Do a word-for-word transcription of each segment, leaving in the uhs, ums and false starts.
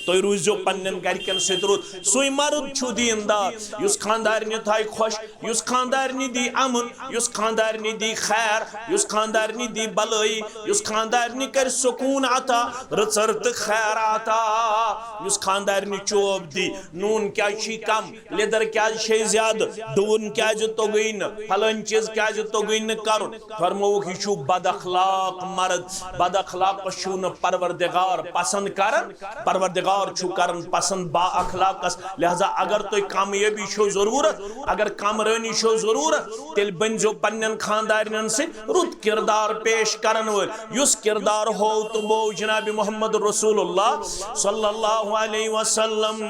تُہۍ روٗزِو پننٮ۪ن گرِکٮ۪ن سۭتۍ رُت۔ سُے مرد چھُ دیٖندار، یُس خانٛدارنہِ تھایہِ خۄش، یُس خانٛدارنہِ دی امُن، یُس خانٛدارنہِ دی خیر، یُس خانٛدارنہِ دی بلٲیی، یُس خانٛدارنہِ کرِ سکوٗن عطا، رٕژر تہٕ خیر عطا، یُس خانٛدارنہِ چوب دی، نوٗن کیٛازِ چھُے کم، لیدر کیٛازِ چھے زیادٕ، ڈوٗن کیٛازِ توٚگُے نہٕ، فلٲنۍ چیٖز کیٛازِ توٚگُے نہٕ کرُن۔ فرمووُکھ، یہِ چھُ بد اخلاق مرد، بد اخلاقس چھُ نہٕ پروردگار پسند کران، پروردگار چھُ کران پسند با اخلاقس۔ لہذا اگر تۄہہِ کامیٲبی چھو ضروٗرت، اگر کامرٲنی چھو ضروٗرت، تیٚلہِ بٔنزیو پننٮ۪ن خانٛدارنٮ۪ن سۭتۍ رُت کردار پیش کرن وٲلۍ، یُس کردار ہوو تہٕ بوو جناب محمد رسول اللہ صلی اللہ علیہ وسلم۔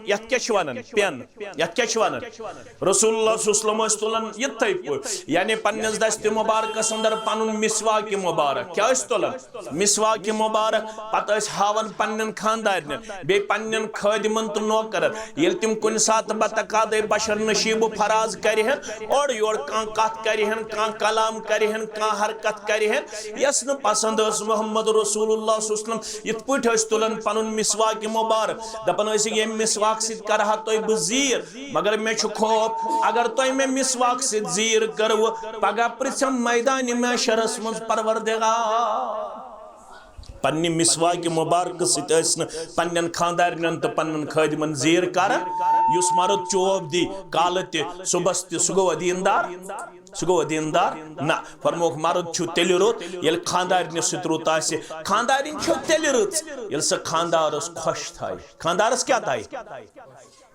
یتھ کیٛاہ چھِ ونان؟ پٮ۪ن۔ یتھ کیٛاہ چھِ ونان؟ رسول اللہ صلی اللہ علیہ وسلم ٲسۍ تُلان یِتھے پٲٹھۍ، یعنی پننِس دستِ مبارکس اندر پنُن مسواک مبارک۔ کیٛاہ ٲسۍ تُلان؟ مسواک مبارک۔ پتہٕ ٲسۍ ہاوان پننٮ۪ن خانٛدارنٮ۪ن، بیٚیہِ پننٮ۪ن خٲدمن تہٕ نوکرن۔ ییٚلہِ تِم کُنہِ ساتہٕ بتقاضے بشر نشیب و فراز کرِہن، اورٕ یورٕ کانٛہہ کتھ کرِہن، کانٛہہ کلام کرِہن، کانٛہہ حرکت کرِہن، یۄس نہٕ پسند ٲس محمد رسول اللہ صلی اللہ علیہ وسلم، یِتھ پٲٹھۍ ٲسۍ تُلان پنُن مسواک مبارک، دپان ٲسِکھ، ییٚمہِ مسواک سۭتۍ کرٕ ہا تۄہہِ بہٕ زیٖر، مگر مےٚ چھُ خوف، اگر تۄہہِ مےٚ مسواک سۭتۍ زیٖر کٔروٕ، پگاہ پرژھم میدانِ محشرس منٛز پروردگار۔ پننہِ مسواک مبارکہٕ سۭتۍ ٲسۍ نہٕ پننٮ۪ن خانٛدارنٮ۪ن تہٕ پننٮ۪ن خٲدمن زیٖر کران۔ یُس مرد چوب دی کالہٕ تہِ، صبحس تہِ، سُہ گوٚوا دیٖندار؟ سُہ گوٚوا دیٖندار؟ نہ۔ فرمووُکھ، مرد چھُ تیٚلہِ رُت، ییٚلہِ خانٛدارنہِ سۭتۍ رُت آسہِ۔ خانٛدارِنۍ چھو تیٚلہِ رٕژ، ییٚلہِ سۄ خانٛدارس خۄش تھایہِ۔ خانٛدارس کیٛاہ تھایہِ؟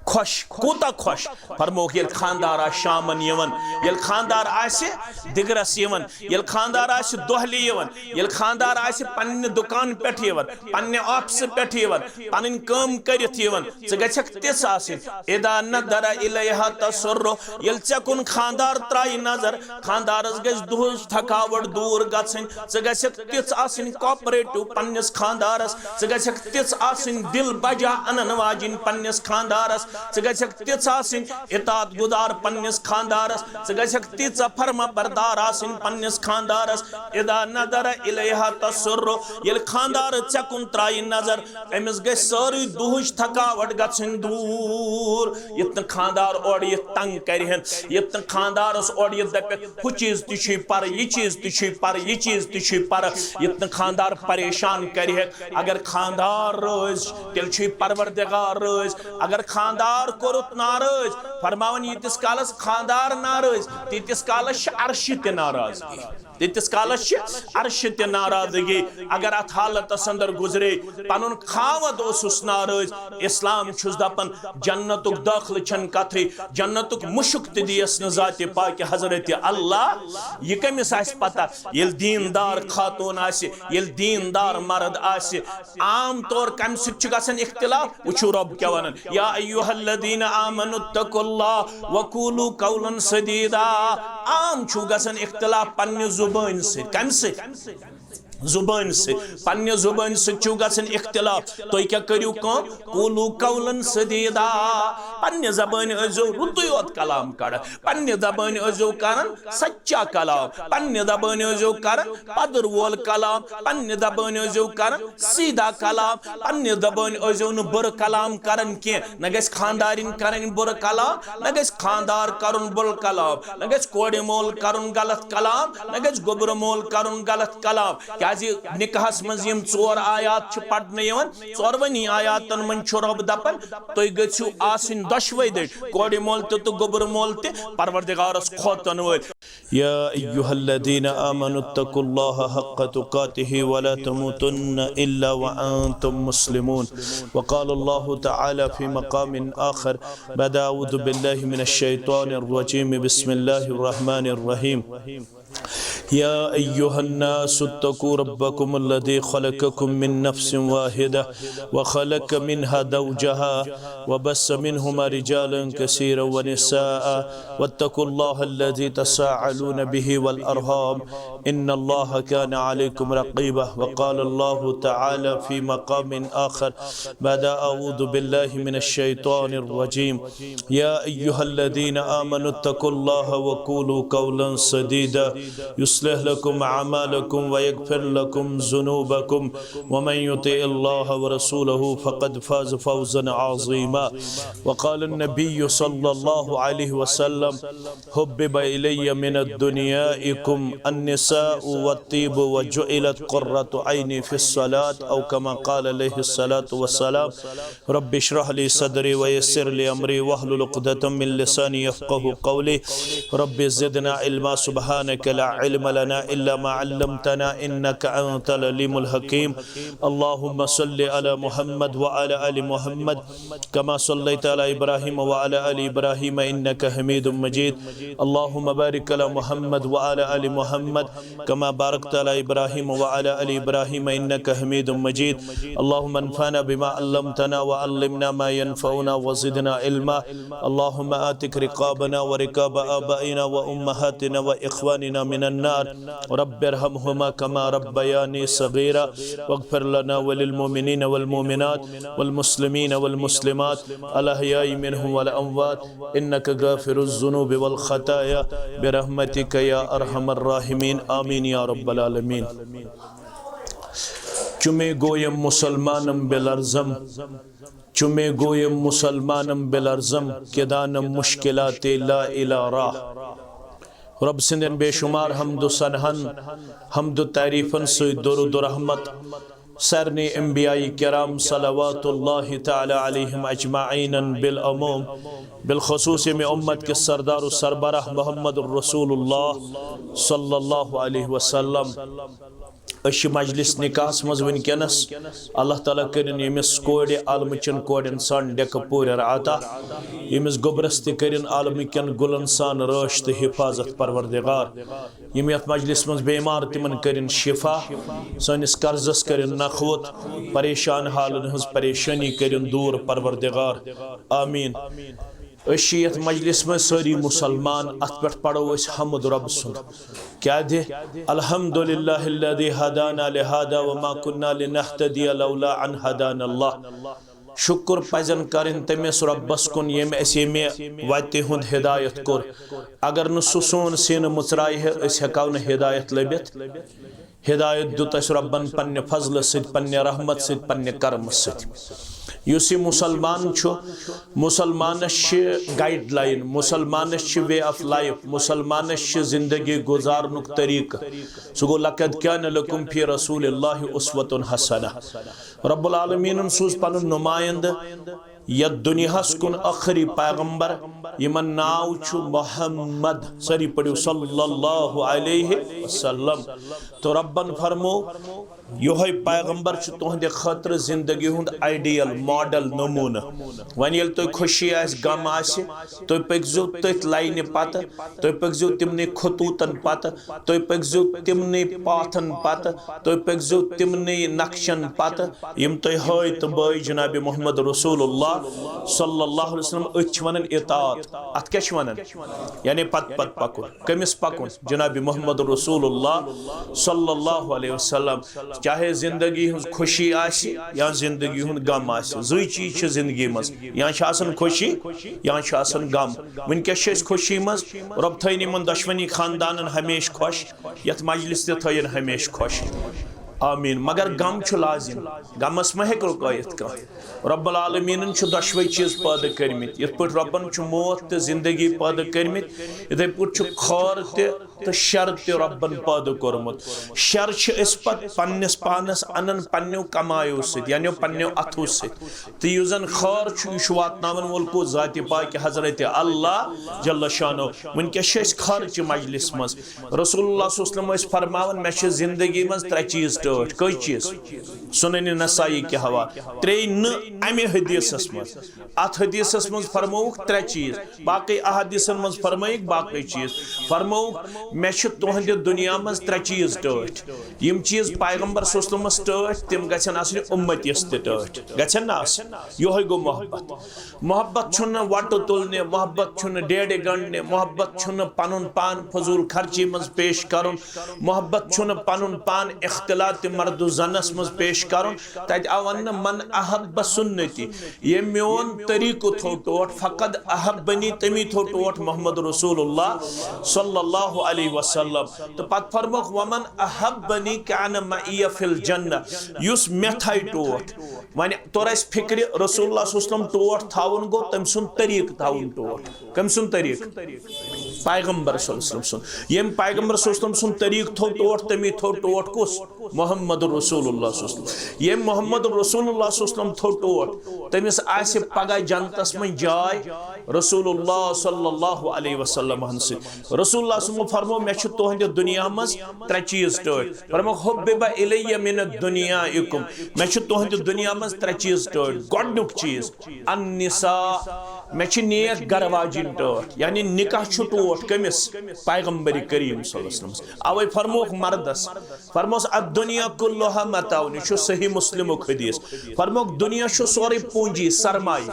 خۄش۔ کوٗتاہ خۄش؟ فرمووُکھ، ییٚلہِ خانٛدار آسہِ شامن یِوان، ییٚلہِ خانٛدار آسہِ دِگرس یِوان، ییٚلہِ خانٛدار آسہِ دۄہلہِ یِوان، ییٚلہِ خانٛدار آسہِ پننہِ دُکان پٮ۪ٹھ یِوان، پننہِ آفسہٕ پٮ۪ٹھ یِوان، پنٕنۍ کٲم کٔرِتھ یِوان، ژٕ گژھکھ تِژھ آسٕنۍ۔ اذا نظر الیہا تسر، ییٚلہِ ژےٚ کُن خانٛدار ترایہِ نظر، خانٛدارس گژھِ دُہٕچ تھکاوٹ دوٗر گژھٕنۍ۔ ژٕ گژھکھ تِژھ آسٕنۍ کوآپریٹو پننِس خانٛدارس، ژٕ گژھکھ تِژھ آسٕنۍ دِل بجا انن واجِنۍ پننِس خانٛدارس، ژٕ گژھکھ تِژھ آسٕنۍ اطاعت گُزار پننِس خانٛدارس، ژٕ گژھکھ تیٖژاہ فرما بردار آسٕنۍ پننِس خانٛدارس۔ اذا نظر الیہا تسر، ییٚلہِ خانٛدار ژےٚ کُن ترایہِ نظر، أمِس گژھِ سٲرٕے دُہٕچ تھکاوٹ گژھٕنۍ دوٗر۔ یُتھ نہٕ خانٛدار اورٕ یِتھ تنگ کرِہن، یُتھ نہٕ خانٛدارس اورٕ یِتھ دپکھ، ہُہ چیٖز تہِ چھُے پرٕ، یہِ چیٖز تہِ چھُے پرٕ، یہِ چیٖز تہِ چھُے پرٕ، یُتھ نہٕ خانٛدار پریشان کرِہکھ۔ اگر خانٛدار رٲضۍ، تیٚلہِ چھُے پروردگار رٲضۍ۔ اگر خانٛدار کوٚرُتھ ناراض، فرماوان ییٖتِس کالس خانٛدار ناراض، تیٖتِس کالس چھِ عرشہِ تہِ ناراضگی۔ تیٖتِس کالس چھِ عرشہِ تہِ ناراضگی۔ اگر اتھ حالتس اندر گُزرے، پنُن خاوند اوسُس ناراض، اسلام چھُس دپان، جنتُک دٲخلہٕ چھَنہٕ کتھٕے، جنتُک مُشُک تہِ دِیَس نہٕ ذاتِ پاکہِ حضرت اللہ۔ یہِ کٔمِس آسہِ پتہ؟ ییٚلہِ دیٖندار خاتوٗن آسہِ، ییٚلہِ دیٖندار مرد آسہِ۔ عام طور کمہِ سۭتۍ چھُ گژھان اختلاف؟ وٕچھِو رۄب کیٛاہ ونان، یا ایھا الذین آمنوا اتقوا اللہ وقولوا قولا سدیدا۔ عام چھُ گژھان اختلاف پننہِ زبٲنۍ سۭتۍ۔ کمہِ سۭتۍ؟ زبٲنۍ سۭتۍ۔ پننہِ زبٲنۍ سۭتۍ چھُ گژھان اختلاف۔ تُہۍ کیٛاہ کٔرِو کٲم؟ قولوا قولا سدیدا۔ پننہِ زبٲنۍ ٲسۍزیو رُتُے یوت کلام کڑان، پننہِ زبٲنۍ ٲسۍزیو کران سچا کلام، پننہِ زبٲنۍ ٲسۍزیو کران پدر وول کلام، پننہِ زبٲنۍ ٲسۍزیو کران سیدھا کلام، پننہِ زبٲنۍ ٲسۍزیو نہٕ بُرٕ کلام کران کینٛہہ۔ نہ گژھِ خانٛدارِنۍ کرٕنۍ بُرٕ کلام، نہ گژھِ خانٛدار کرُن بُرٕ کلام، نہ گژھِ کورِ مول کرُن غلط کلام، نہ گژھِ گوٚبرٕ مول کرُن غلط کلام۔ کیازِ نکاحس منٛز یِم ژور آیات چھِ پرنہٕ یِوان، ژورونی آیاتن منٛز چھُ رۄب دپان، تُہۍ گٔژھِو آسٕنۍ دۄشوے دٔرۍ، کورِ مول تہِ تہٕ گوٚبرٕ مول تہِ، پروردگارس کھوژن وٲلۍ۔ يا أيها الذين آمنوا اتقوا الله حق تقاته ولا تموتن إلا وأنتم مسلمون. وقال الله تعالى في مقام آخر بعد أعوذ بالله من الشيطان الرجيم. بسم الله الرحمن الرحيم. يا أيها الناس اتقوا ربكم الذي خلقكم من نفس واحدة وخلق منها زوجها وبث منهما رجالا كثيرا ونساء واتقوا الله الذي تساءلون به والأرحام إن الله كان عليكم رقيبا. وقال الله تعالى في مقام آخر بعد أعوذ بالله من الشيطان الرجيم. يا أيها الذين آمنوا اتقوا الله وقولوا قولا سديدا يصلح يصلح لكم أعمالكم ويغفر لكم ذنوبكم، ومن يطع الله ورسوله فقد فاز فوزا عظيما. وقال النبي صلى الله عليه وسلم: حبب إلي من دنياكم النساء والطيب وجعلت قرة عيني في الصلاة، أو كما قال عليه الصلاة والسلام. رب اشرح لي صدري ويسر لي أمري واحلل عقدة من لساني يفقهوا قولي. رب زدنا علما، سبحانك لا علم لنا إلا ما علمتنا إنك أنت العليم الحكيم. اللهم صل على محمد وعلى آل محمد كما صليت على إبراهيم وعلى آل إبراهيم إنك حميد مجيد. اللهم بارك على محمد وعلى آل محمد كما باركت على إبراهيم وعلى آل إبراهيم إنك حميد مجيد. اللهم انفعنا بما علمتنا وعلمنا ما ينفعنا وزدنا علما. اللهم أعتق رقابنا ورقاب آبائنا وأمهاتنا وإخواننا من النار. رب ارحمهما كما ربياني صغيرا. واغفر لنا وللمؤمنين والمؤمنات والمسلمين والمسلمات الأحياء منهم والأموات. إنك غافر الذنوب والخطايا برحمتك يا أرحم الراحمين. آمين يا رب العالمين. چُمے گویم مسلمانم بلرزم، چُمے گویم مسلمانم بلرزم، کہ دانم مشکلات لا الی راہ۔ رب سٕنٛدٮ۪ن بے شمار حمد و ثناہن، حمد و تعریفن سۭتۍ درود و رحمت سارنٕے انبیاء کرام صلوات اللہ تعالی علیہم اجمعین بالعموم، بالخصوص ییٚمہِ امت کِس سردار و سربراہ محمد رسول اللہ صلی اللہ علیہ وسلم۔ أسۍ چھِ مجلس نکاحس منٛز وٕنکیٚنس۔ اللہ تعالیٰ کٔرِن ییٚمِس کورِ عالمہٕ چٮ۪ن کورٮ۪ن سان ڈٮ۪کہٕ پوٗرٮ۪ر عطا، ییٚمِس گوٚبرس تہِ کٔرِن عالمہٕ کٮ۪ن گُلن سان رٲچھ تہٕ حفاظت پروردگار۔ یِم یتھ مجلس منٛز بیمار تِمن کٔرِن شفا، سٲنِس قرضس کٔرِن نکھوت، پریشان حالن ہٕنٛز پریشٲنی کٔرِن دوٗر پروردگار۔ آمین۔ أسۍ چھِ یتھ مجلس منٛز سٲری مسلمان، اتھ پٮ۪ٹھ پرو أسۍ حمد رب سُنٛد۔ کیٛاہ دِ؟ الحمد للہ الذی ہدانا لہذا وما کنا لنہتدی لولا ان ہدانا اللہ۔ شُکُر پزن کرٕنۍ تٔمِس رۄبس کُن، ییٚمۍ اسہِ ییٚمہِ وتہِ ہُنٛد ہدایت کوٚر۔ اگر نہٕ سُہ سون سیٖنہٕ مُژرایہِ ہے، أسۍ ہٮ۪کو نہٕ ہدایت لٔبِتھ۔ ہدایت دیُت اسہِ رۄبن پننہِ فضلہٕ سۭتۍ، پننہِ رحمت سۭتۍ، پننہِ کرمہٕ سۭتۍ۔ یُس یہِ مسلمان چھُ، مسلمانس چھِ guideline، مسلمانس چھِ way of life، مسلمانس چھِ زندگی گُزارنُک طریقہٕ۔ سُہ گوٚو، لقد کان لکم فی رسول اللہ اسوۃ حسنہ۔ رب العالمینن سوٗز پنُن نمایندٕ یتھ دُنیاہس کُن ٲخری پیغمبر، یِمن ناو چھُ محمد۔ سٲری پٔرِو صلی اللہ علیہ وسلم۔ تہٕ ربن فرمو، یِہوٚے پیغمبر چھُ تُہنٛدِ خٲطرٕ زندگی ہُنٛد ideal، model، نموٗنہٕ۔ وۄنۍ ییٚلہِ تۄہہِ خوشی آسہِ، غم آسہِ، تُہۍ پٔکزیو تٔتھۍ لاینہِ پتہٕ، تُہۍ پٔکزیو تِمنٕے خطوٗطن پتہٕ، تُہۍ پٔکزیو تِمنٕے پاتھن پتہٕ، تُہۍ پٔکزیو تِمنٕے نقشن پتہٕ، یِم تۄہہِ ہٲوۍ تہٕ بٲوۍ جناب محمد رسول اللہ صلی اللہ علیہ وسلم۔ أتھۍ چھِ ونان اطاعت۔ اتھ کیٛاہ چھِ ونان؟ یعنی پتہٕ پتہٕ پکُن۔ کٔمِس پکُن؟ جناب محمد رسول اللہ صلی اللہ علیہ وسلم۔ چاہے زندگی ہٕنٛز خوشی آسہِ یا زندگی ہُنٛد غم آسہِ، زٕے چیٖز چھِ زندگی منٛز، یا چھِ آسان خوشی یا چھِ آسان غم۔ وٕنکیٚس چھِ أسۍ خوشی منٛز، رۄب تھٲیِن یِمن دۄشوٕنی خاندانن ہمیشہِ خۄش، یتھ مجلس تہِ تھٲیِن ہمیشہِ خۄش۔ آمین۔ مگر غم چھُ لازم، غمس مہ ہیٚکہِ رُکٲیِتھ کانٛہہ۔ رب العالمینن چھُ دۄشوے چیٖز پٲدٕ کٔرمٕتۍ۔ یِتھ پٲٹھۍ رۄبن چھُ موت تہٕ زندگی پٲدٕ کٔرمٕتۍ، یِتھے پٲٹھۍ چھُ خٲر تہِ تہٕ شر تہِ رۄبن پٲدٕ کوٚرمُت۔ شر چھِ أسۍ پتہٕ پننِس پانس انان پننیو کمایو سۭتۍ، یعنی پننیو اتھو سۭتۍ۔ تہٕ یُس زن خٲر چھُ، یہِ چھُ واتناون وول کُس؟ ذاتِ پاک حضرت اللہ جل شانہ۔ وٕنکیٚس چھِ أسۍ خٲرٕچہِ مجلس منٛز۔ رسول اللہ صلی اللہ علیہ وسلم ٲسۍ فرماوان، مےٚ چھِ زندگی منٛز ترٛےٚ چیٖز ٹٲٹھۍ۔ کٔژ چیٖز؟ سنن نسائی کہِ حوالہٕ۔ ترٛیٚیہِ نہٕ امہِ حدیثس منٛز۔ اتھ حدیثس منٛز فرمووُکھ ترٛےٚ چیٖز، باقٕے احادیثن منٛز فرمٲیِکھ باقٕے چیٖز۔ فرمووُکھ، مےٚ چھِ تُہنٛدِ دُنیا منٛز ترٛےٚ چیٖز ٹٲٹھۍ۔ یِم چیٖز پیغمبر صلی اللہ علیہ وسلمس ٹٲٹھۍ، تِم گژھن آسٕنۍ اُمتیس تہِ ٹٲٹھۍ۔ گژھن نہ آسٕنۍ؟ یِہوٚے گوٚو محبت۔ محبت چھُنہٕ وۄٹہٕ تُلنہِ، محبت چھُنہٕ ڈیڈِ گنڈنہِ، محبت چھُنہٕ پنُن پان فضول خرچی منٛز پیش کرُن، محبت چھُنہٕ پنُن پان اختلاط تہِ مرد و زنس منٛز پیش کرُن۔ تتہِ آو وننہٕ، "من احب سنتی"، ییٚمۍ میون طریٖقہٕ تھوٚو ٹوٹھ، "فقد احبنی"، تٔمی تھوٚو ٹوٹھ محمد رسول اللہ صلی اللہ علیہ وسلم۔ تہٕ پتہٕ فرموکھ، "ومن احبنی کان معی فی الجنہ"، یُس مےٚ تھایہِ ٹوٹھ۔ وۄنۍ توٚر اسہِ فکرِ، رسول اللہ صلی اللہ علیہ وسلم ٹوٹھ تھاوُن گوٚو تٔمۍ سُنٛد طریٖقہٕ تھاوُن ٹوٹھ۔ کٔمۍ سُنٛد طریٖقہٕ؟ پیغمبر صلی اللہ علیہ وسلم سُنٛد۔ ییٚمۍ پیغمبر صلی اللہ علیہ وسلم سُنٛد طریٖقہٕ تھوٚو ٹوٹھ، تٔمی تھوٚو ٹوٹھ کُس؟ محمد رسول اللہ صلی اللہ علیہ وسلم۔ ییٚمۍ محمد رسول اللہ صلی اللہ علیہ وسلم تھوٚو ٹوٹھ، تٔمِس آسہِ پگاہ جنتس منٛز جاے رسول اللہ صلی اللہ علیہ وسلمن سۭتۍ۔ رسول اللہ صلی اللہ علیہ وسلم فرمو، "مےٚ چھِ تُہنٛدِ دُنیا منٛز ترٛےٚ چیٖز ٹٲٹھۍ۔" فرموکھ، "حُبِّبَ اِلَیَّ مِنَ دُنیائِکُم"، مےٚ چھِ تُہنٛدِ دُنیا منٛز ترٛےٚ چیٖز ٹٲٹھۍ۔ گۄڈٕنیُک چیٖز، النساء، مےٚ چھِ نیک گرٕ واجِنۍ ٹٲٹھ، یعنی نکاح چھُ ٹوٹھ کٔمِس؟ پیغمبر کریم صلی اللہ علیہ وسلمس۔ اوے فرموکھ مردس، فرموس، "الدنیا کلها متاع"، یہِ چھُ صحیح مسلمُک حدیث۔ فرموکھ، دُنیا چھُ سورُے پوٗنجی، سرمایہِ۔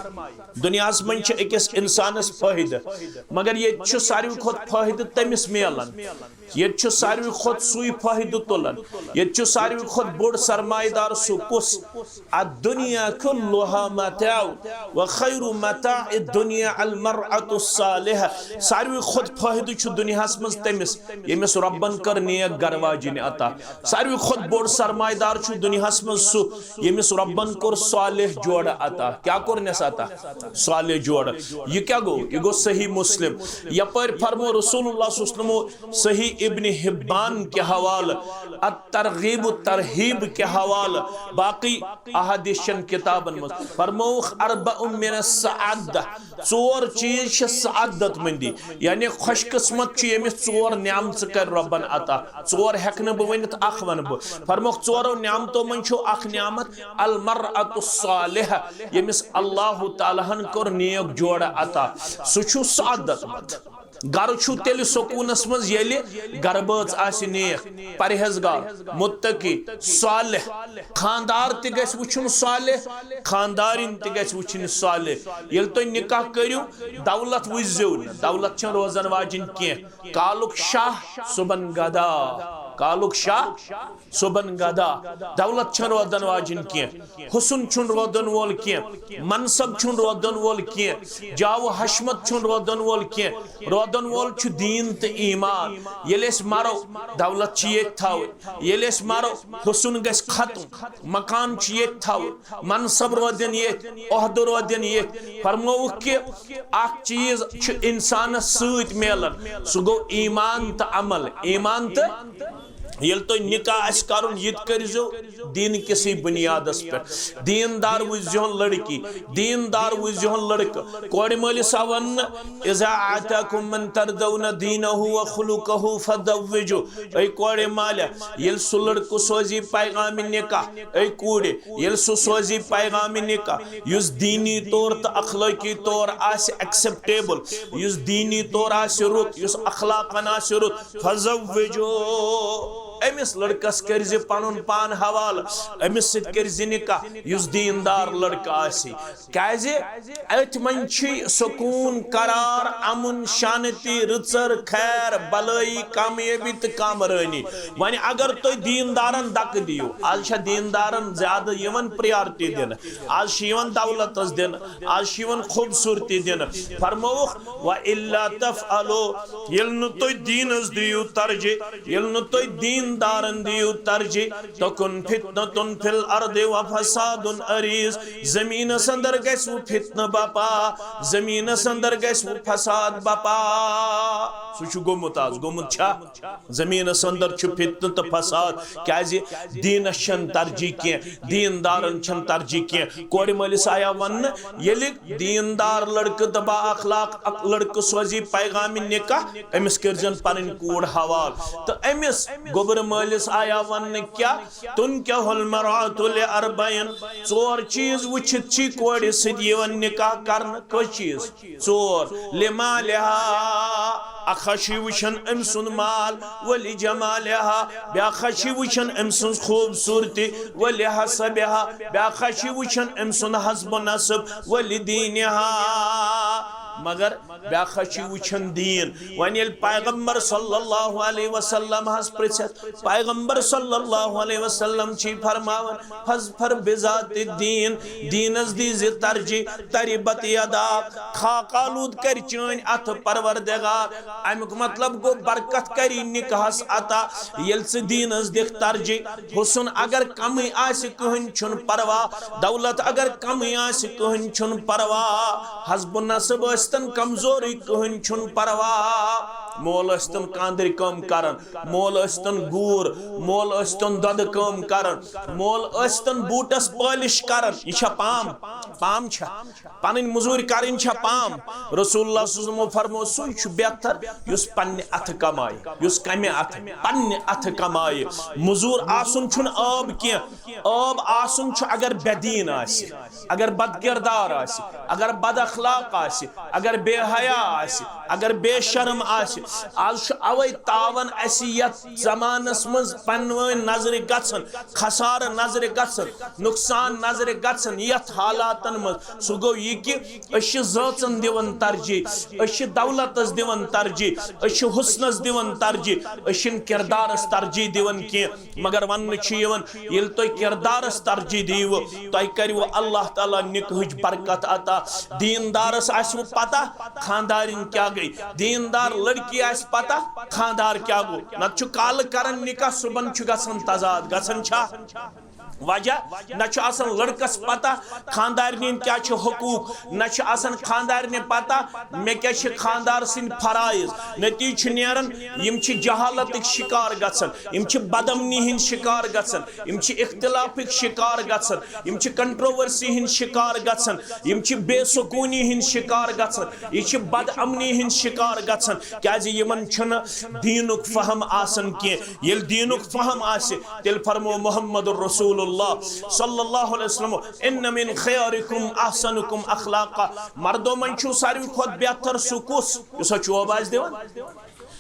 دُنیاہس منٛز چھِ أکِس انسانس فٲیدٕ، مگر ییٚتہِ چھُ ساروی کھۄتہٕ فٲیدٕ تٔمِس میلان۔ ییٚتہِ چھُ ساروی کھۄتہٕ سُے فٲیدٕ تُلان۔ ییٚتہِ چھُ ساروی کھۄتہٕ بوٚڑ سرمایہِ دار سُہ کُس؟ الدنیا کلها متاع وخیر متاع الدنیا المرأة الصالحة۔ ساروی کھۄتہٕ فٲیدٕ چھُ دُنیاہس منٛز تٔمِس، ییٚمِس رۄبن کٔر نیک گرٕ واجِنۍ عطا۔ ساروی کھۄتہٕ بوٚڑ سرمایہِ دار چھُ دُنیاہس منٛز سُہ، ییٚمِس رۄبن کوٚر صالح جوڑٕ عطا۔ کیٛاہ کوٚرنس عطا؟ صالح جوڑٕ۔ یہِ کیٛاہ گوٚو؟ یہِ گوٚو صحیح مسلم۔ یپٲرۍ فرمو رسول اللہ صلی اللہ علیہ وسلمو صحیح ابن حبان کہِ حوالہٕ، الترغیب و ترہیب کہِ حوالہٕ، باقی احادیث چن کتابن منٛز فرمووُکھ، "اربع من السعادہ"، ژور چیٖز چھِ سعادت مندی، یعنی خۄش قسمت چھُ ییٚمِس ژور نعمژٕ کرِ رۄبن عطا۔ ژور ہٮ۪کہٕ نہٕ بہٕ ؤنِتھ، اکھ ونہٕ بہٕ۔ فرمووُکھ، ژورو نعمتو منٛز چھُ اکھ نعمت المرأة الصالحہ، ییٚمِس اللہ تعالیٰ ہن کوٚر نیک جوڑٕ عطا، سُہ چھُ سعادت مند۔ گرٕ چھُ تیٚلہِ سکوٗنس منٛز، ییٚلہِ گرٕ بٲژ آسہِ نیک، پرہیزگار، متقی، صالح۔ خاندار تہِ گژھِ وٕچھُن صالح، خاندارِنۍ تہِ گژھِ وٕچھِنۍ صالح۔ ییٚلہِ تُہۍ نکاح کٔرِو، دولت وٕچھزیو نہٕ، دولت چھنہٕ روزن واجِنۍ کینٛہہ۔ کالُک شاہ، صبحن گدا۔ کالُک شاہ، صبحن گدا۔ دولت چھنہٕ روزن واجِنۍ کینٛہہ۔ حسن چھُنہٕ رودن وول کینٛہہ، منصب چھُنہٕ رودن وول کینٛہہ، جاہ و حشمت چھُنہٕ رودن وول کینٛہہ۔ رودن وول چھُ دیٖن تہٕ ایمان۔ ییٚلہِ أسۍ مرو، دولت چھِ ییٚتہِ تھاوٕنۍ۔ ییٚلہِ أسۍ مرو، حسن گژھِ ختم، مکان چھُ ییٚتہِ تھاوُن، منصب رودن ییٚتہِ، عہدٕ رودن ییٚتہِ۔ فرمووُکھ کہِ اکھ چیٖز چھُ انسانس سۭتۍ میلان، سُہ گوٚو ایمان تہٕ عمل۔ ایمان تہٕ ییٚلہِ تۄہہِ نکاح آسہِ کرُن، یہِ تہِ کٔرزیو دیٖن کِسٕے بُنیادس پٮ۪ٹھ۔ دیٖندار وٕچھزِہون لڑکی، دیٖندار وٕچھزِہون لڑکہٕ۔ کورِ مٲلِس آو وننہٕ، "اذا آتاکم من ترضون دینہ و خلقہ فزوجوہ"۔ اے کورِ مالہِ، ییٚلہِ سُہ لڑکہٕ سوزی پیغام نکاح، اے کوٗرِ، ییٚلہِ سُہ سوزی پیغام نکاح، یُس دیٖنی طور تہٕ اخلٲقی طور آسہِ ایکسپٹیبل، یُس دیٖنی طور آسہِ رُت، یُس اخلاقن آسہِ رُت، فزوجوہ، أمِس لڑکس کٔرزِ پنُن پان حوالہٕ، أمِس سۭتۍ کٔرزِ نکاح یُس دیٖندار لڑکہٕ آسہِ۔ کیازِ؟ أتھۍ منٛز چھُ سکوٗن، قرار، امن، شانتی، رٕژر، خیر، بلٲیی، کامیٲبی تہٕ کامرٲنی۔ وۄنۍ اگر تُہۍ دیٖندارن دکہٕ دِیِو، آز چھےٚ دیٖندارن زیادٕ یِوان پریارٹی دِنہٕ، آز چھِ یِوان دولتس دِنہٕ، آز چھِ یِوان خوٗبصوٗرتی دِنہٕ۔ فرمووُکھ، "وَإِلَّا تَفْعَلُوا"، ییٚلہِ نہٕ تُہۍ دیٖنَس دِیِو ترجیح، ییٚلہِ نہٕ تُہۍ دیٖندارَن دِیِو ترجیح، "تَكُنْ فِتْنَةٌ فِي الْأَرْضِ وَفَسَادٌ عَرِيضٌ"، زٔمیٖنَس اندر گژھِ وۄنۍ فتنہٕ بپا، زٔمیٖنَس اندر گژھِ وۄنۍ فساد بپا۔ سُہ چھُ گوٚمُت آز، گوٚمُت چھا؟ زٔمیٖنَس اندر چھُ فتنہٕ تہٕ فساد، کیازِ دیٖنَس چھَنہٕ ترجیح کینٛہہ، دیٖندارَن چھَنہٕ ترجیح کینٛہہ۔ کورِ مٲلِس آیا وننہٕ، ییٚلہِ دیٖندار لڑکہٕ تہٕ با اخلاق اکھ لڑکہٕ سوزی پیغام نکاح، أمِس کٔرزٮ۪ن پنٕنۍ کوٗر حوالہٕ۔ تہٕ أمِس گوٚبرٕ مٲلِس آیا وننہٕ، کیٛاہ؟ "تُنكِحُ الْمَرْأَةُ لِأَرْبَعٍ"، ژور چیٖز وٕچھِتھ چھِ کورِ سۭتۍ یِوان نکاح کرنہٕ۔ کٔژ چیٖز؟ ژور۔ "لِمَالِهَا"، اکھ ہا چھُ وٕچھان أمۍ سُنٛد مال، "وَلِجَمَالِهَا"، بیٛاکھ ہا چھُ وٕچھان أمۍ سٕنٛز خوٗبصوٗرتی، "وَلِحَسَبِهَا"، بیٛاکھ ہا چھُ وٕچھان أمۍ سُنٛد حسب و نسب، "وَلِدِينِهَا"، مگر بیاکھ چھُ وٕچھان دیٖن۔ وۄنۍ ییٚلہِ پیغمبر صلی اللہ علیہ وسلم ہس پرٛژھتھ، پیغمبر صلی اللہ علیہ وسلم چھِ فرماوان، "فاظفر بذات الدین"، دیٖنس دیٖزِ ترجیح، "تربت یداک"، خاک آلود کرِ چٲنۍ اتھٕ پروردگار۔ امیُک مطلب گوٚو، برکت کری نکاحس عطا، ییٚلہِ ژٕ دیٖنس دِکھ ترجیح۔ حسن اگر کمٕے آسہِ، کٕہٕنۍ چھُنہٕ پرواہ، دولت اگر کمٕے آسہِ، کٕہٕنۍ چھُنہٕ پرواہ۔ حسب و نسب ٲسۍتن کمزورٕے، کٕہٕنۍ چھُنہٕ پرواہ۔ مول ٲسۍتن کاندرِ کٲم کران، مول ٲسۍتن گوٗر، مول ٲسۍتن دۄدٕ کٲم کران، مول ٲسۍتن بوٗٹس پٲلِش کران۔ یہِ چھا پام؟ پام چھا؟ پنٕنۍ مٔزوٗرۍ کرٕنۍ چھا پام؟ رسول اللہ صلی اللہ علیہ وسلمو فرموو، سُے چھُ بہتر یُس پننہِ اتھٕ کمایہِ، یُس کمہِ اتھٕ؟ پننہِ اتھٕ کمایہِ۔ مٔزوٗر آسُن چھُنہٕ عٲب کینٛہہ، عٲب آسُن چھُ اگر بے دیٖن آسہِ، اگر بد کردار آسہِ، اگر بد اخلاق آسہِ، اگر بے حیا آسہِ، اگر بے شرم آسہِ۔ آز چھُ اوے تاون اسہِ یتھ زمانس منٛز پنوٲنۍ نظرِ گژھان، خسارٕ نظرِ گژھان، نقصان نظرِ گژھان یتھ حالاتن منٛز۔ سُہ گوٚو یہِ کہِ أسۍ چھِ زٲژن دِوان ترجیح، أسۍ چھِ دولتس دِوان ترجیح، أسۍ چھِ حسنس دِوان ترجیح، أسۍ چھِنہٕ کردارس ترجیح دِوان کینٛہہ۔ مگر وننہٕ چھُ یِوان، ییٚلہِ تُہۍ کردارس ترجیح دِیِو، تۄہہِ کَرِوٕ اللہ تعالیٰ نکاحٕچ برکت عطا۔ دیٖندارس آسِوٕ پتہ خاندارِنۍ کیٛاہ گٔے، دیٖندار لڑکی آسہِ پتہ خاندار کیٛاہ گوٚو۔ نتہٕ چھُ کالہٕ کران نکاح، صبحن چھُ گژھان تضاد، گژھان چھا؟ وجہ نہ چھُ آسان لڑکس پتہ خاندارنہِ ہٕنٛدۍ کیٛاہ چھِ حقوٗق، نہ چھُ آسان خاندارنہِ پتہ مےٚ کیٛاہ چھِ خاندار سٕنٛدۍ فرائض۔ نتیجہٕ چھُ نیران، یِم چھِ جہالتٕکۍ شکار گژھان، یِم چھِ بدامنی ہٕنٛدۍ شکار گژھان، یِم چھِ اختلافٕکۍ شکار گژھان، یِم چھِ کنٹروورسی ہٕنٛدۍ شکار گژھان، یِم چھِ بے سکوٗنی ہٕنٛدۍ شکار گژھان، یہِ چھِ بد امنی ہٕنٛدۍ شکار گژھان، کیٛازِ یِمن چھُنہٕ دیٖنُک فہم آسان کینٛہہ۔ ییٚلہِ دیٖنُک فہم آسہِ، تیٚلہِ فرموو محمد رسول اللہ صلی اللہ علیہ وسلم، "ان من خیارکم احسنکم اخلاقا"، مردو منٛز چھُ ساروی کھۄتہٕ بہتر سُہ کُس؟ یُس ہا چوب آسہِ دِوان،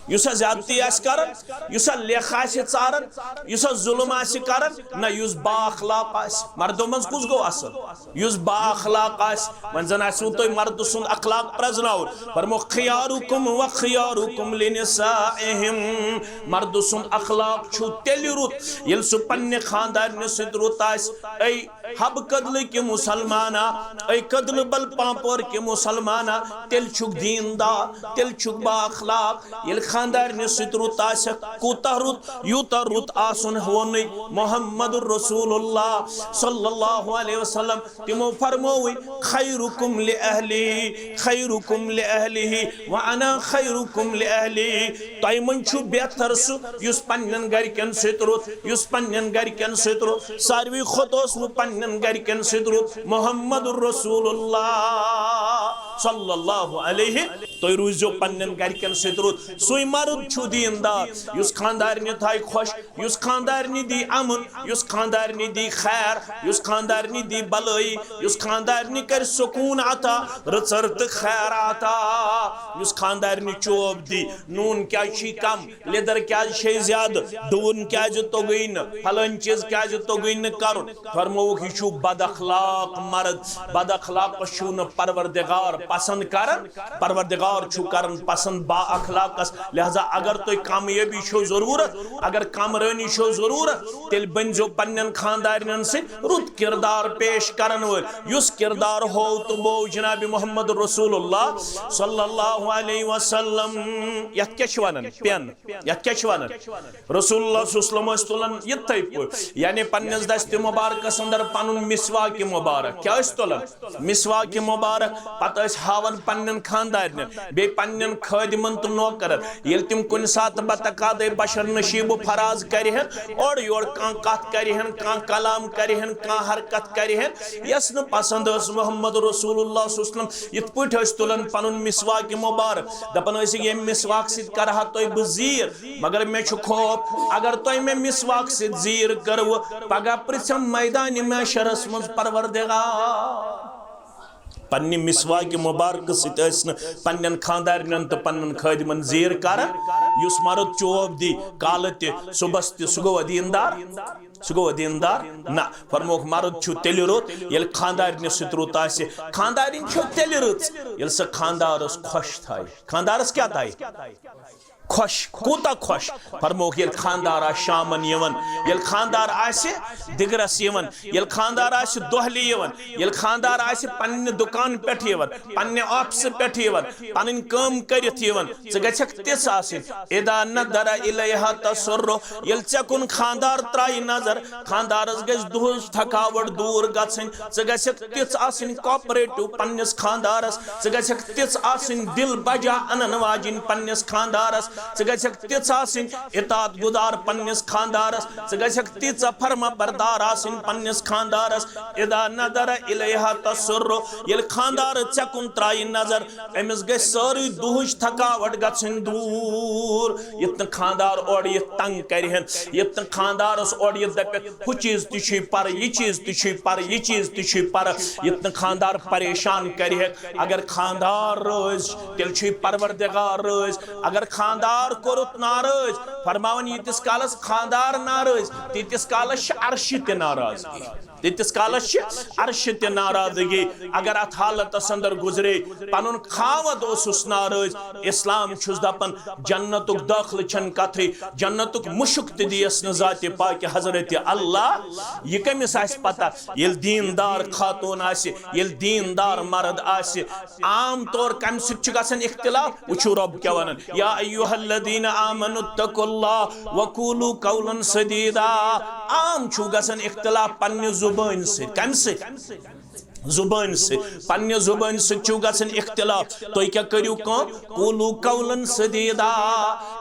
یُس ہا زیادتی آسہِ کران، یُس ہا لیکھ آسہِ ژاران، یُس ہا ظلم آسہِ کران، نہ، یُس با اخلاق آسہِ۔ مردو منٛز کُس گوٚو اصل؟ یُس با اخلاق آسہِ۔ وۄنۍ زن آسِوٕ تۄہہِ مردٕ سُنٛد اخلاق پرزناوُن۔ فرمو، "خیارکم و خیارکم لنسائہم"۔ مردٕ سُنٛد اخلاق چھُ تیٚلہِ رُت، ییٚلہِ سُہ پننہِ خاندارنہِ سۭتۍ رُت آسہِ۔ اے حب کدلہٕ کہِ مسلمانا، اے کدلہٕ بل پامپور کہِ مسلمانا، تیٚلہِ چھُکھ دیٖندار، تیٚلہِ چھُکھ با اخلاق۔ ییٚلہِ خاندارنہِ سۭتۍ رُت آسٮ۪کھ، کوٗتاہ رُت، یوٗتاہ رُت آسُن ووٚنُے محمد رسول اللہ صلی اللہ علیہ وسلم۔ تِمو فرمووٕے، "خیرکم لأہلہ، خیرکم لأہلہ، وانا خیرکم لأہلی"۔ تۄہہِ منٛز چھُ بہتر سُہ یُس پننٮ۪ن گرِکٮ۪ن سۭتۍ رُت، یُس پننٮ۪ن گرِکٮ۪ن سۭتۍ رُت۔ ساروی کھۄتہٕ اوس بہٕ پننٮ۪ن گرِکٮ۪ن سۭتۍ رُت محمد رسول اللہ صلی اللہ علیہ۔ تُہۍ روٗزِو پننٮ۪ن گرِکٮ۪ن سۭتۍ رُت۔ سُے مرد چھُ دیٖندار یُس خاندارنہِ تھایہِ خۄش، یُس خاندارنہِ دی امن، یُس خاندارنہِ دی خیر، یُس خاندارنہِ دی بلٲیی، یُس خاندارنہِ کرِ سکوٗن عطا، رٕژر تہٕ خیر عطا، یُس خاندارنہِ چوب دی، نوٗن کیازِ چھُے کم، لیدر کیازِ چھے زیادٕ، ڈوٗن کیازِ توٚگُے نہٕ، فلٲنۍ چیٖز کیازِ توٚگُے نہٕ کرُن۔ فرمووُکھ، یہِ چھُ بد اخلاق مرد، بد اخلاقس چھُ نہٕ پروردگار پسند کران، پروردگار چھُ کران پسند با اخلاقس۔ لہذا اگر تۄہہِ کامیٲبی چھو ضروٗرت، اگر کامرٲنی چھو ضروٗرت، تیٚلہِ بٔنزیو پننٮ۪ن خاندارنٮ۪ن سۭتۍ رُت کردار پیش کرن وٲلۍ، یُس کردار ہوو تہٕ بوو جناب محمد رسول اللہ صلی اللہ علیہ وسلم۔ یتھ کیٛاہ چھِ ونان؟ پٮ۪ن۔ یتھ کیٛاہ چھِ ونان؟ رسول اللہ صلی اللہ علیہ وسلم ٲسۍ تُلان یِتھے پٲٹھۍ، یعنی پننِس دستِ مبارکس اندر پنُن مسواک مبارک۔ کیٛاہ ٲسۍ تُلان؟ مسواک مبارک۔ پتہٕ ٲسۍ ہاوان پننٮ۪ن خاندارنٮ۪ن، بیٚیہِ پننٮ۪ن خٲدمن تہٕ نوکرن۔ ییٚلہِ تِم کُنہِ ساتہٕ بتقاضے بشر نشیب و فراز کرِہن، اورٕ یورٕ کانٛہہ کتھ کرِہن، کانٛہہ کلام کرِہن، کانٛہہ حرکت کرِہن، یۄس نہٕ پسند ٲس محمد رسول اللہ صلی اللہ علیہ وسلم، یِتھ پٲٹھۍ ٲسۍ تُلان پنُن مسواک مبارک، دپان ٲسۍ، "ییٚمہِ مسواک سۭتۍ کرٕ ہا تۄہہِ بہٕ زیٖر، مگر مےٚ چھُ خوف، اگر تۄہہِ مےٚ مسواک سۭتۍ زیٖر کٔروٕ، پگاہ پرژھم میدانِ محشرس منٛز پروردگار۔" پننہِ مسواکہِ مبارکہٕ سۭتۍ ٲسۍ نہٕ پننٮ۪ن خاندارنٮ۪ن تہٕ پننٮ۪ن خٲدمن زیٖر کران۔ یُس مرد چوب دی کالہٕ تہِ صبحس تہِ، سُہ گوٚوا دیندار؟ سُہ گوٚوا دیندار؟ نہ۔ فرمووُکھ، مرد چھُ تیٚلہِ رُت ییٚلہِ خاندارنہِ سۭتۍ رُت آسہِ۔ خاندارِنۍ چھو تیٚلہِ رٕژ ییٚلہِ سۄ خاندارس خۄش تھایہِ۔ خاندارس کیٛاہ تھایہِ؟ خۄش۔ کوٗتاہ خۄش؟ فرمووُکھ، ییٚلہِ خاندار آسہِ شامن یِوان، ییٚلہِ خاندار آسہِ دِگرس یِوان، ییٚلہِ خاندار آسہِ دۄہلہِ یِوان، ییٚلہِ خاندار آسہِ پننہِ دُکان پٮ۪ٹھ یِوان، پننہِ آفسہٕ پٮ۪ٹھ یِوان، پنٕنۍ کٲم کٔرِتھ یِوان، ژٕ گژھکھ تِژھ آسٕنۍ۔ اذا نظر الیہا تسرہ، ییٚلہِ ژےٚ کُن خاندار ترایہِ نظر، خاندارس گژھِ دُہٕچ تھکاوٹ دوٗر گژھٕنۍ۔ ژٕ گژھکھ تِژھ آسٕنۍ کوآپریٹو پننِس خاندارس، ژٕ گژھکھ تِژھ آسٕنۍ دِل بجا انن واجِنۍ پننِس خاندارس، ژٕ گژھکھ تِژھ آسٕنۍ اطاعت گزار پننِس خاندارس، ژٕ گژھکھ تیٖژاہ فرما بردار آسٕنۍ پننِس خاندارس۔ اذا نظر الیہا تسرہ، ییٚلہِ خاندار ژےٚ کُن ترایہِ نظر، أمِس گژھِ سٲرٕے دُہٕچ تھکاوٹ گژھٕنۍ دوٗر۔ یُتھ نہٕ خاندار اورٕ یِتھ تنگ کرِہن، یُتھ نہٕ خاندارس اورٕ یِتھ دپہِ، ہُہ چیٖز تہِ چھُے پرٕ، یہِ چیٖز تہِ چھُے پرٕ، یہِ چیٖز تہِ چھُے پرٕ۔ یُتھ نہٕ خاندار پریشان کرِہے۔ اگر خاندار رٲضۍ، تیٚلہِ چھُے پروردگار رٲضۍ۔ اگر خاندار کوٚرُتھ ناراض، فرماوان، ییٖتِس کالس خاندار ناراض، تیٖتِس کالس چھِ عرشہِ تہِ ناراضگی۔ تیٖتِس کالس چھِ عرشہِ تہِ ناراضگی۔ اگر اتھ حالتس اندر گُزرے، پنُن خاوند اوسُس ناراض، اسلام چھُس دپان، جنتُک دٲخلہٕ چھنہٕ کتھٕے، جنتُک مُشُک تہِ دِیس نہٕ ذاتِ پاکہِ حضرت اللہ۔ یہِ کٔمِس آسہِ پتہ؟ ییٚلہِ دیندار خاتون آسہِ، ییٚلہِ دیندار مرد آسہِ۔ عام طور کمہِ سۭتۍ چھُ گژھان اختلاف؟ وٕچھِو رۄب کیٛاہ ونان، یا ایھا الذین آمنوا اتقوا اللہ وقولوا قولا سدیدا۔ عام چھُ گژھان اختلاف پننہِ زبٲنۍ سۭتۍ۔ کمہِ سۭتۍ؟ زبٲنۍ سۭتۍ۔ پننہِ زبٲنۍ سۭتۍ چھُ گژھان اختلاف۔ تُہۍ کیٛاہ کٔرِو کٲم؟ قولوا قولا سدیدا۔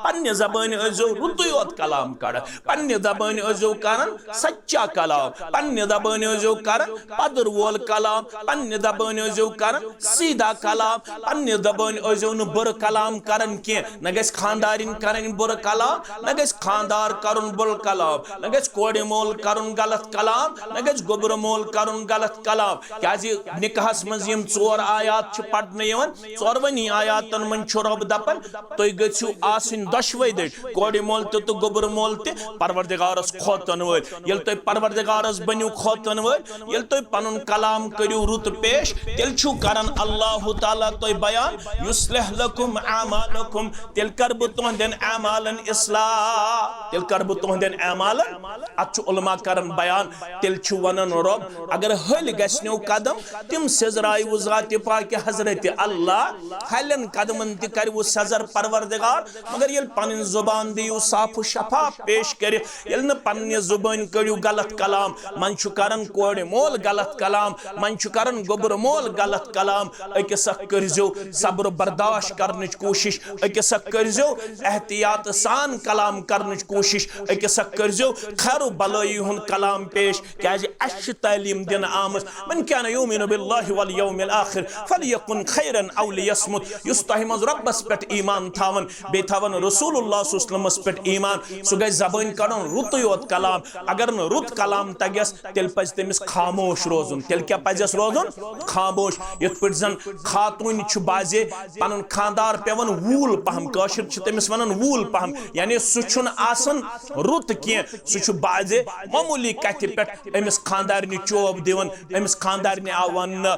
پننہِ زبٲنۍ ٲسۍزیو رُتُے یوت کلام کران، پننہِ زبٲنۍ ٲسۍزیو کران سچا کلام، پننہِ زبٲنۍ ٲسۍزیو کران پدر وول کلام، پننہِ زبٲنۍ ٲسۍزیو کران سیدھا کلام، پننہِ زبٲنۍ ٲسۍزیو نہٕ بُرٕ کلام کران کینٛہہ۔ نہ گژھِ خاندارِنۍ کرٕنۍ بُرٕ کلام، نہ گژھِ خاندار کرُن بُرٕ کلام، نہ گژھِ کورِ مول کرُن غلط کلام، نہ گژھِ گوٚبرٕ مول کرُن غلط کلام۔ کیازِ نکاحس منٛز یِم ژور آیات چھِ پرنہٕ یِوان، ژورونی آیاتن منٛز چھُ رۄب دپان، تُہۍ گٔژھِو آسٕنۍ دۄشوے دٔرۍ، کورِ مول تہِ تہٕ گوٚبرٕ مول تہِ، پروردگارس کھوژن وٲلۍ۔ ییٚلہِ تُہۍ پروردگارس بٔنِو کھوژن وٲلۍ، ییٚلہِ تُہۍ پنُن کلام کٔرِو رُت پیش، تیٚلہِ چھُو کران اللہ تعالیٰ تۄہہِ بیان، یصلح لکم اعمالکم، تیٚلہِ کرٕ بہٕ تُہنٛدٮ۪ن اعمالن اصلاح، تیٚلہِ کرٕ بہٕ تُہنٛدٮ۪ن اعمالن۔ اتھ چھُ علماء کران بیان، تیٚلہِ چھُ ونان رۄب، اگر ہلۍ گژھنو قدم، تِم سیٚزرایہِ وٕ ذاتِ پاکہِ حضرت اللہ، ہلٮ۪ن قدمن تہِ کرِ وٕ سیٚزر پروردگار۔ مگر ییٚلہِ پنٕنۍ زبان دِیِو صاف و شفاف پیش کٔرِتھ، ییٚلہِ نہٕ پننہِ زبٲنۍ کٔرِو غلط کلام، منٛز چھُ کران کورِ مول غلط کلام، منٛز چھُ کران گوٚبرٕ مول غلط کلام، أکِس اکھ کٔرزیو صبر و برداشت کرنٕچ کوٗشش، أکِس اکھ کٔرزیو احتیاط سان کلام کرنٕچ کوٗشش، أکِس اکھ کٔرزیو خیر و بلٲیی ہُنٛد کلام پیش۔ کیازِ اَسہِ چھِ تعلیٖم دِنہٕ آمٕژ، من کان یؤمن باللہ والیوم الآخر فلیقل خیرا او لیصمت۔ یُس تۄہہِ منٛز رۄبس پٮ۪ٹھ ایمان تھاوان، بیٚیہِ تھاوان رسول اللہ صلی اللہ علیہ وسلمس پٮ۪ٹھ ایمان، سُہ گژھِ زبٲنۍ کڑُن رُتُے یوت کلام۔ اگر نہٕ رُت کلام تگٮ۪س، تیٚلہِ پزِ تٔمِس خاموش روزُن۔ تیٚلہِ کیٛاہ پزٮ۪س روزُن؟ خاموش۔ یِتھ پٲٹھۍ زن خاتوٗنہِ چھُ بعضے پنُن خانٛدار پٮ۪وان ووٗل پہم، کٲشِر چھِ تٔمِس ونان ووٗل پہم، یعنی سُہ چھُنہٕ آسان رُت کینٛہہ، سُہ چھُ بعضے معموٗلی کتھِ پٮ۪ٹھ أمِس خانٛدارنہِ چوب دِوان، أمِس خانٛدارنہِ آو وننہٕ،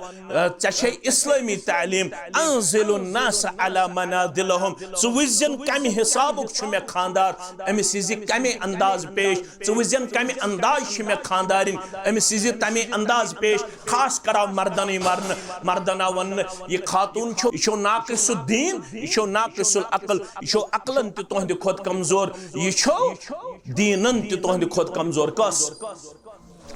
ژےٚ چھے اسلٲمی تعلیٖم، انزل الناس علی منازلہم، ژٕ وٕچھزٮ۪ن کمہِ حسابُک چھُ مےٚ خانٛدار، أمِس یی زِ کمہِ انداز پیش، ژٕ وٕچھزٮ۪ن کمہِ انداز چھِ مےٚ خانٛدارِنۍ، أمِس یی زِ تمے انداز پیش۔ خاص کر آو مردنٕے مرنہٕ، مردن آو وننہٕ، یہِ خاتوٗن چھو، یہِ چھو ناقص الدین، یہِ چھو ناقص العقل، یہِ چھو عقلن تہِ تُہنٛدِ کھۄتہٕ کمزور، یہِ چھو دیٖنن تہِ تُہنٛدِ کھۄتہٕ کمزور۔ کۄس؟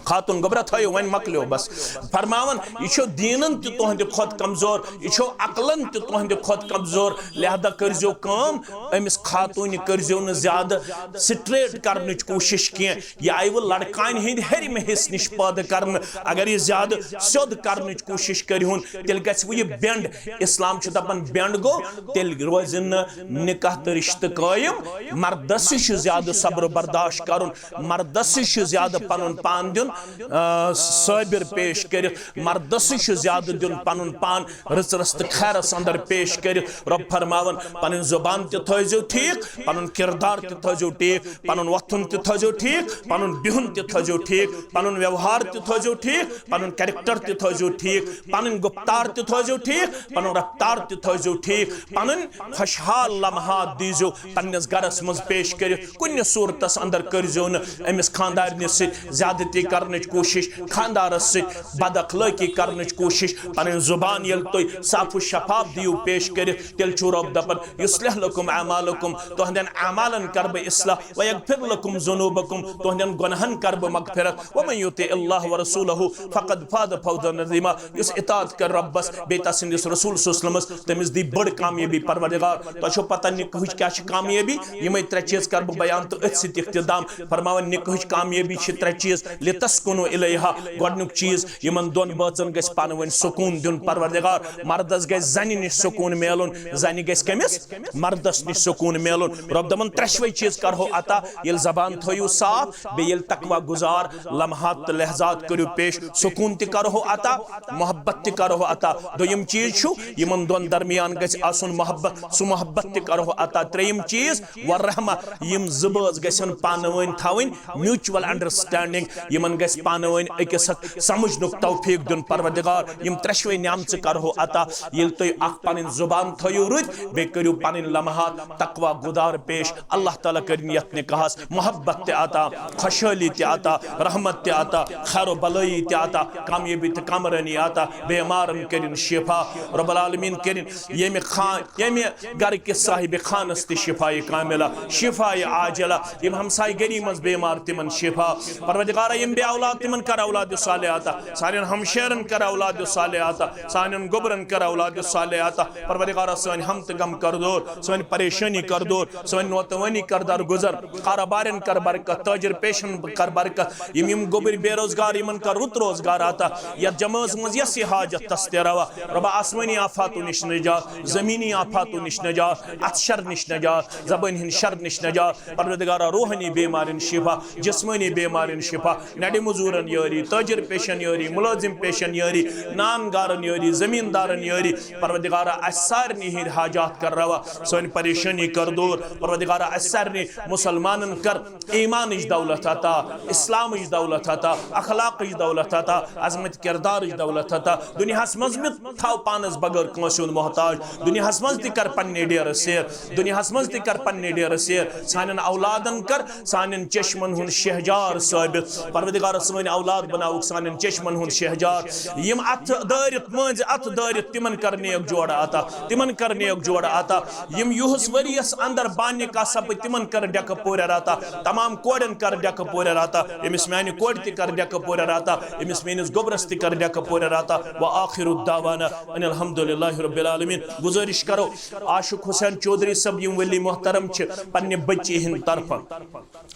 خاتون گوٚبرا تھٲیِو وۄنۍ مۄکلیو بس۔ فرماوان، یہِ چھُ دیٖنن تہِ تُہنٛدِ کھۄتہٕ کمزور، یہِ چھُ عقلن تہِ تُہنٛدِ کھۄتہٕ کمزور، لہذا کٔرزیو کٲم، أمِس خاتوٗنہِ کٔرزیو نہٕ زیادٕ سٹریٹ کرنٕچ کوٗشش کینٛہہ۔ یہِ آیہِ وۄنۍ لڑکانہِ ہٕنٛدِ ہیٚرمہِ حصہٕ نِش پٲدٕ کرنہٕ۔ اگر یہِ زیادٕ سیوٚد کرنٕچ کوٗشش کٔرِہُن، تیٚلہِ گژھِ وۄنۍ یہِ بینڈ۔ اسلام چھُ دپان بینڈ گوٚو، تیٚلہِ روزِ نہٕ نکاح تہٕ رشتہٕ قٲیِم۔ مردس چھُ زیادٕ صبر و برداشت کرُن، مردس چھُ زیادٕ پنُن پان دیُن، آ، صٲبِر پیش کٔرِتھ۔ مردسٕے چھُ زیادٕ دیُن پنُن پان رٕژرس تہٕ خیرس اندر پیش کٔرِتھ۔ رۄب فرماوان، پنٕنۍ زُبان تہِ تھٲیزیو ٹھیٖک، پنُن کردار تہِ تھٲیزیو ٹھیٖک، پنُن وۄتھُن تہِ تھٲیزیو ٹھیٖک، پنُن بِہُن تہِ تھٲیزیو ٹھیٖک، پنُن ویوہار تہِ تھٲیزیو ٹھیٖک، پنُن character تہِ تھٲیزیو ٹھیٖک، پنٕنۍ گُفتار تہِ تھٲیزیو ٹھیٖک، پنُن رفتار تہِ تھٲیزیو ٹھیٖک، پنٕنۍ خۄشحال لمحات دیٖزیو پننِس گرس منٛز پیش کٔرِتھ۔ کُنہِ صورتس اندر کٔرزیو نہٕ أمِس خاندارنہِ سۭتۍ زیادتی کرنٕچ کوٗشش، خاندارس سۭتۍ بد اخلٲقی کرنٕچ کوٗشش۔ پنٕنۍ زُبان ییٚلہِ تُہۍ صاف و شفاف دِیِو پیش کٔرِتھ، تیٚلہِ چھُ رۄب دپان، یصلح لکم اعمالکم، تُہنٛدٮ۪ن اعمالن کرٕ بہٕ اصلاح، ویغفر لکم ذنوبکم، تُہنٛدٮ۪ن گۄناہن کرٕ بہٕ مغفرت، ومن یطع اللہ ورسولہ فقد فاز فوزا عظیما، یُس اطاعت کر رۄبس بیٚیہِ تسٕنٛدِس رسول صلی اللہ علیہ وسلمس، تٔمِس دی بٔڑ کامیٲبی۔ پروردگار، تۄہہِ چھو پتہ نکاحٕچ کیٛاہ چھِ کامیٲبی؟ یِمے ترٛےٚ چیٖز کر بہٕ بیان تہٕ أتھۍ سۭتۍ اختتام۔ فرماوان، نکاحٕچ کامیٲبی چھِ ترٛےٚ چیٖز، لتسکنوا الیہا۔ گۄڈنیُک چیٖز، یِمن دۄن بٲژن گژھِ پانہٕ ؤنۍ سکوٗن دیُن۔ پروردگار، مردس گژھِ زنہِ نِش سکوٗن میلُن، زنہِ گژھِ کٔمِس؟ مردس نِش سکوٗن میلُن۔ رۄب دپان، ترٛٮ۪شوَے چیٖز کرہو عطا، ییٚلہِ زبان تھٲیِو صاف، بیٚیہِ ییٚلہِ تقوی گُزار لمحات تہٕ لحظات کٔرِو پیش، سکوٗن تہِ کرہو عطا، محبت تہِ کرہو عطا۔ دوٚیِم چیٖز چھُ، یِمن دۄن درمیان گژھِ آسُن محبت، سُہ محبت تہِ کرہو عطا۔ ترٛیٚیِم چیٖز، والرحمہ، یِم زٕ بٲژ گژھن پانہٕ ؤنۍ تھاوٕنۍ mutual understanding، یِمن گژھِ پانہٕ ؤنۍ أکِس اکھ سمجھنُک توفیق دیُن۔ پروردگار، یِم ترٛٮ۪شوَے نعمژٕ کرہو عطا، ییٚلہِ تُہۍ اکھ پنٕنۍ زبان تھٲیِو رٕتۍ، بیٚیہِ کٔرِو پنٕنۍ لمحات تقوی گُزار پیش۔ اللہ تعالیٰ کٔرِن یتھ نکاحس محبت تہِ عطا، خۄشحٲلی تہِ عطا، رحمت تہِ عطا، خیر و بلٲیی تہِ عطا، کامیٲبی تہٕ کامرٲنی عطا، بیمارن کٔرِن شفا۔ رب العالمین کٔرِن ییٚمہِ خان، ییٚمہِ گرٕ کِس صاحبِ خانس تہِ شفایہِ کاملہ، شفایہِ عاجلہ، یِم ہمسایہِ گری منٛز بیمار تِمن شفا۔ پروردگارا، یِم بے اولاد تِمن کر اولاد صالح عطا، سانٮ۪ن ہمشیرن کر اولاد صالح عطا، سانٮ۪ن گوٚبرن کر اولاد صالح عطا۔ پروردگارا، سٲنۍ ہم تہٕ غم کر دور، سٲنۍ پریشٲنی کر دور، سٲنۍ نوتوٲنی کر درگُزر، کارٕبارٮ۪ن کر برکت، تٲجر پیشن کر برکت، یِم یِم گوٚبٕرۍ بے روزگار، یِمن کر رُت روزگار عطا، یتھ جمٲژ منٛز یۄس یہِ حاجت تس تہِ روا۔ رۄبا، آسمٲنی آفاتو نِش نجات، زمینی آفاتو نِش نجات، اتھ شر نِش نجات، زبٲنۍ ہٕنٛدۍ شر نِش نجات، پروردگارا، روحٲنی بیمارٮ۪ن شفا، جسمٲنی بیمارٮ۪ن شفا، نڑِ مزورن یٲری، تاجر پیشن یٲری، ملازم پیشن یٲری، نان گارن یٲری، زمیندارن یٲری۔ پروردگارا، اسہِ سارنٕے ہٕنٛدۍ حاجات کر روا، سٲنۍ پریشٲنی کر دور۔ پروردگارا، اسہِ سارنٕے مسلمانن کر ایمانٕچ دولت عطا، اسلامٕچ دولت عطا، اخلاقٕچ دولت عطا، عظمت کردارٕچ دولت عطا۔ دنیاہس منٛز مہ تھاو پانس بغٲر کٲنٛسہِ ہُنٛد محتاج۔ دنیاہس منٛز تہِ کر پننہِ ڈیرٕ سیر، دنیاہس منٛز تہِ کر پننہِ ڈیرٕ سیر۔ سانٮ۪ن اولادن کر سانٮ۪ن چشمن ہُنٛد شہجار ثٲبت۔ پروردگارا، سٲنۍ اولاد بناوُکھ سانٮ۪ن چشمن ہُنٛد شہجار۔ یِم اتھٕ دٲرِتھ، مٲنٛزِ اتھٕ دٲرِتھ، تِمن کر نیک جوڑٕ عطا، تِمن کر نیک جوڑٕ عطا۔ یِم یُہُس ؤریس اندر بانِکاہ سپٕدۍ، تِمن کر ڈیکہٕ پورٮ۪ر عطا۔ تمام کورٮ۪ن کر ڈیکہٕ پورٮ۪ر عطا۔ أمِس میانہِ کورِ تہِ کر ڈیکہٕ پورٮ۪ر عطا۔ أمِس میٲنِس گوٚبرس تہِ کر ڈیکہٕ پورٮ۪ر عطا۔ وآخر دعوانا ان الحمد للہ رب العالمین۔ گزٲرِش کرو عاشق حسین چودھری صٲب، یِم ولی محترم چھِ پننہِ بچی ہٕنٛدِ طرفہٕ،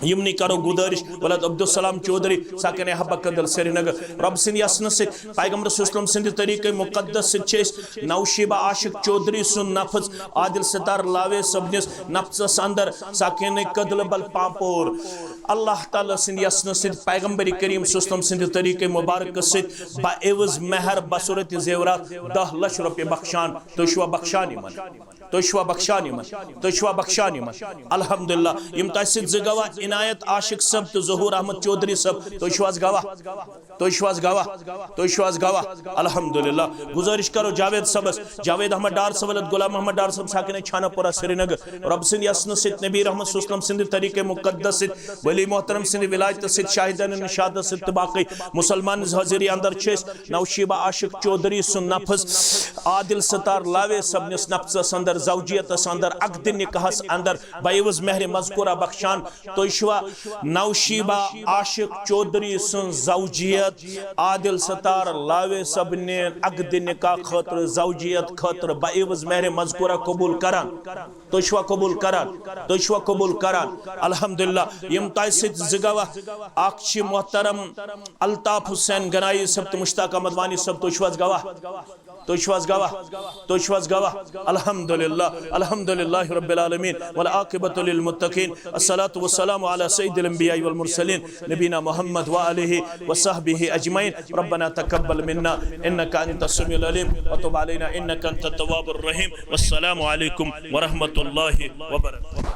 یِمنٕے کرو گزٲرِش، ولد عبدالسلام چودھری، ساکن حبہ کدل سرینگر۔ رۄب سٕنٛدِ یژھنہٕ سۭتۍ، پیغمبر صلی اللہ علیہ وسلم سٕنٛدِ طریقے مقدس سۭتۍ چھِ أسۍ نوشیبہ عاشق چودھری سُنٛد نفس عادل ستار لاوے صٲبنِس نفسس اندر، ساکن کدل بل پامپور۔ اللہ تعالیٰ سٕنٛدِ یژھنہٕ سۭتۍ، پیغمبر کریم صلی اللہ علیہ وسلم سٕنٛدِ طریقے مبارکس سۭتۍ بعوض مہر بصورت زیورات دَہ لچھ رۄپیہِ بخشان۔ تُہۍ چھِوا بخشان یِمن؟ تُہۍ چھِوا بخشان یِمن؟ تُہۍ چھِوا بخشان یِمن؟ الحمدللہ، یِم تۄہہِ سۭتۍ زٕ گواہ، عنایت عاشق صٲب تہٕ ظہور احمد چودھری صٲب، تُہۍ چھِو حظ گواہ؟ تُہۍ چھِو حظ گواہ؟ تُہۍ چھِو حظ گواہ؟ الحمدللہ۔ گزٲرِش کرو جاوید صٲبس، جاوید احمد ڈار صٲب، ولد غلام محمد ڈار صٲب، ساکن چھانہ پورہ سرینگر۔ رۄب سٕنٛدِ یژھنہٕ سۭتۍ، نبی رحمت صلی اللہ علیہ وسلم سٕنٛدِ طریقے مقدس سۭتۍ، ولی محترم سٕنٛدِ ولایتس سۭتۍ، شاہدانِ نشادس سۭتۍ تہٕ باقٕے مسلمان حٲضری اندر چھِ أسۍ نوشیبہ عاشق چودھری سُنٛد نفس عادل ستار لاوے صٲبنِس نفسس اندر، زوجیتس اندر، عقد نکاحس اندر بعوض مہر مذکورہ بخشان۔ تُہۍ چھِوا نوشیبہ عاشق چودھری سٕنٛز زوجیت عادل ستار لاوے صٲبنہِ عقد نکاح خٲطرٕ، زوجیت خٲطرٕ بعوض مہر مذکورہ قبول کران؟ تُہۍ چھِوا قبول کران؟ تُہۍ چھِوا قبول کران؟ الحمدللہ، یِم تۄہہِ سۭتۍ زٕ گواہ، اکھ چھِ محترم الطاف حسین گنایی صٲب تہٕ مشتاق احمد وانی صٲب، تُہۍ چھِو حظ گواہ؟ تُہۍ چھِو حظ گواہ؟ تُہۍ چھِو حظ گواہ؟ الحمدللہ، الحمدللہ رب العالمین، والعاقبۃ للمتقین، الصلاۃ والسلام علی سید الانبیاء والمرسلین، نبینا محمد وآلہ وصحبہ اجمعین۔ ربنا تقبل منا انک انت السمیع العلیم وتب علینا انک انت التواب الرحیم۔ والسلام علیکم ورحمۃ اللہ وبرکاتہ۔